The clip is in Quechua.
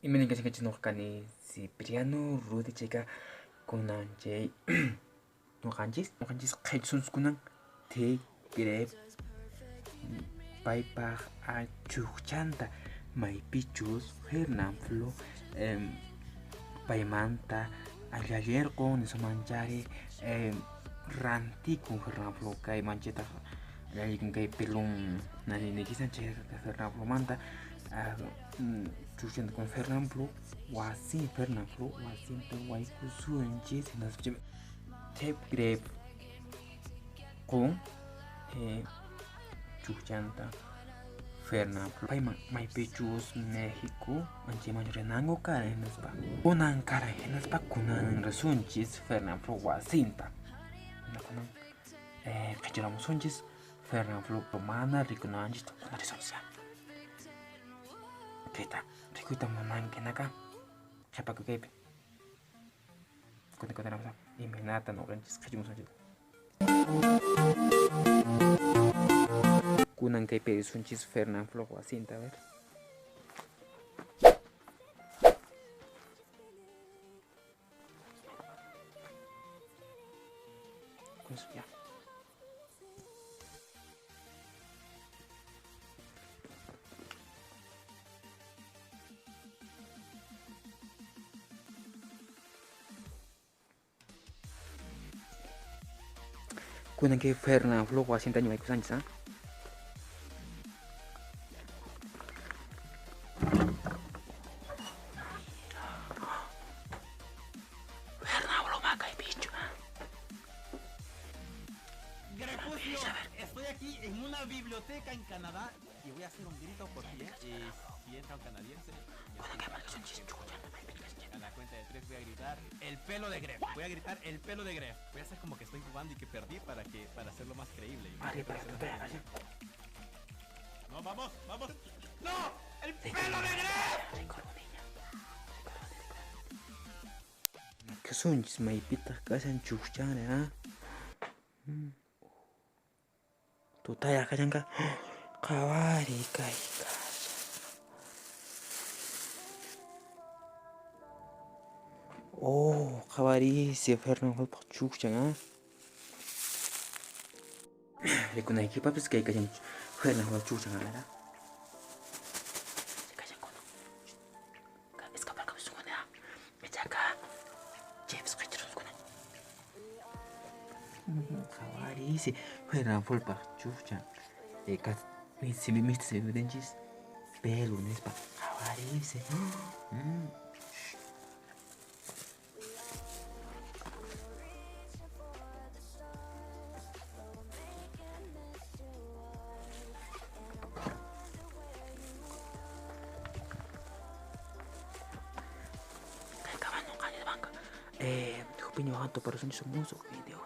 Imayna kani Cipriano Rudy chayka kunan chay ñuqanchis qhichsunkunan Thgref paypaq chukchanta maypichus Fernanfloo paymanta allallerqun nisunmanchari rantikun Fernanfloo kay manchetaq allallikun kay pelón naniykistan chay Fernanfloomanta chukchanta kun Fernanfloo wasin Fernanfloo wasinta waykusunchis hinaspa Thgref qun chukchanta Fernanfloo payman maypichus México manchayman rinanku karan hinaspa kunan karan hinaspa kunan risunchis Fernanfloo wasinta kunan qhichuramusunchis Fernanfloo mana rikunanchis kunan risunchis kayta rikuyta munanki hinaka qhipakuy kaypi kunan imaynata ñuqanchis qhichumusunchis kunan kaypi risunchis Fernanfloo wasinta a ver. Ya. Kunan kay Fernanfloo wasinta ñuqaykusanchis ¿ah? Fernanfloo makaypichu. Grefucio, estoy aquí en una biblioteca en Canadá y voy a hacer un grito por ti, ¿eh? Y si entra un canadiense, a la cuenta de tres voy a gritar el pelo de Gref. Voy a gritar el pelo de Gref. Voy a hacer como que estoy jugando y que perdí para hacerlo más creíble. No, vamos, vamos. ¡No! ¡El pelo de Gref! Kasunchis maypitaq kashan chukchani, ¿ah? Tutayaq kashanqa qhawariy kay kashan. Oh, qhawariysi Fernanfloopaq chukchan, ¿ah? Rikunaykipapis kay kashan Fernanfloo chukchan, ¿verdad? Qhawariysi Fernanfloopaq chukchan. Misti pelo nispa qhawariysi. Hupiño tuparusunchis musuq video.